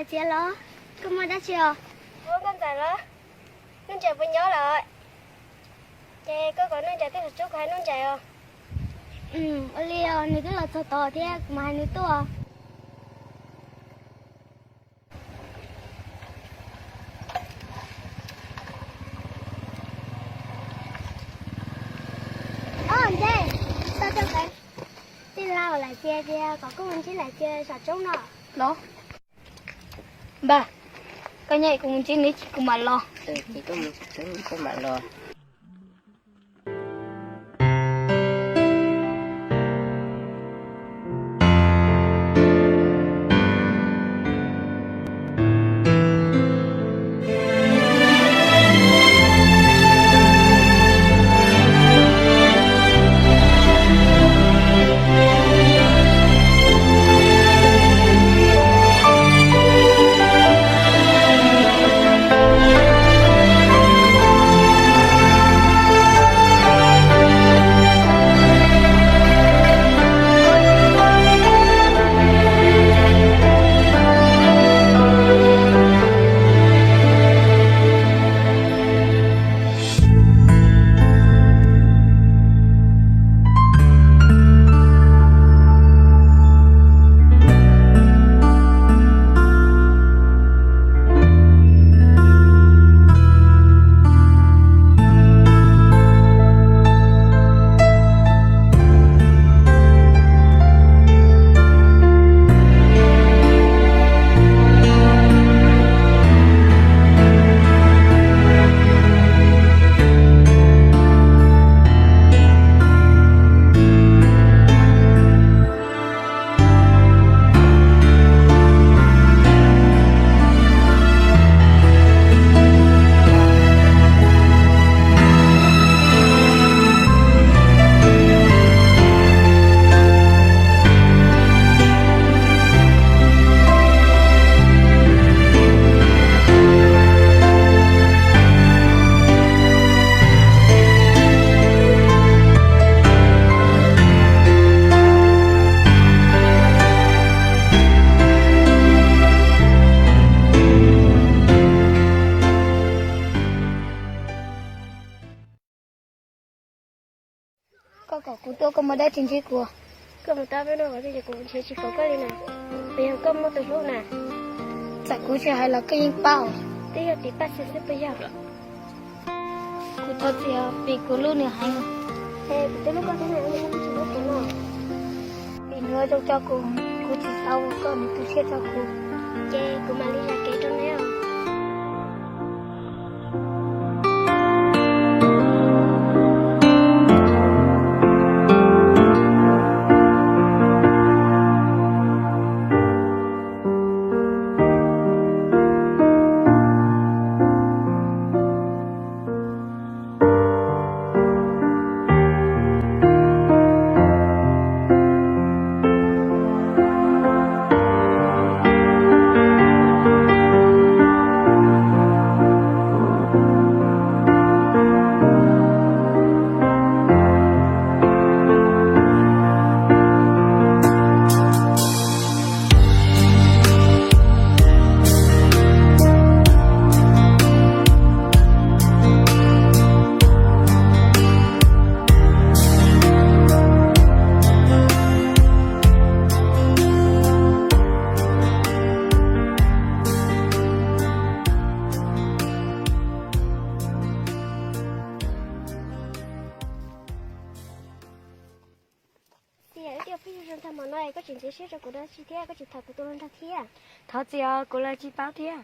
Txiv los, koj muaj dab tsi os? Ua, koj ntxawm los? Nuj Nraim puas nyob lawm? Ces koj kom Nuj Nraim tuaj saum tsob kuv hais Nuj Nraim os. Ua li os, nws twb los txog tod thiab, kuv mam hais nws tuaj. Ob, ntxawm, tau coj peb tij laug Lais Cia tias kom koj mus ntsib Lais Cia saum roob no. Los, npawg, koj nyob kuv mus ntsib nws ib chim kuv mam los. Koj mam los. Koj kom kuv tuaj, koj muaj dab tsi ntsib kuv? Koj mus tau peb no, kuv nrhiav tsis pom koj li na. Puas yog koj muaj tus hlub na? Txawm kuv tsis hais los koj yeej paub. Twb yog tim Paj Xwm xwb puas yog? Kuv thov txim os, vim kuv hlub nws heev. Es kuv twb hlub koj thiab na, ua cas koj tsis hlub kuv no? Vim nws ua zoo rau kuv, kuv tsis xav ua koj nws tu siab rau kuv. Ces kuv mam li zam kev rau neb os. Txiv, wb twb ua phooj ywg zoo tag npaum no es koj tseem ntxiv siab rau kuv dab tsi thiab, koj tseem tham kuv tus hluas nraug thiab? Thov txim os, kuv los tsis paub thiab.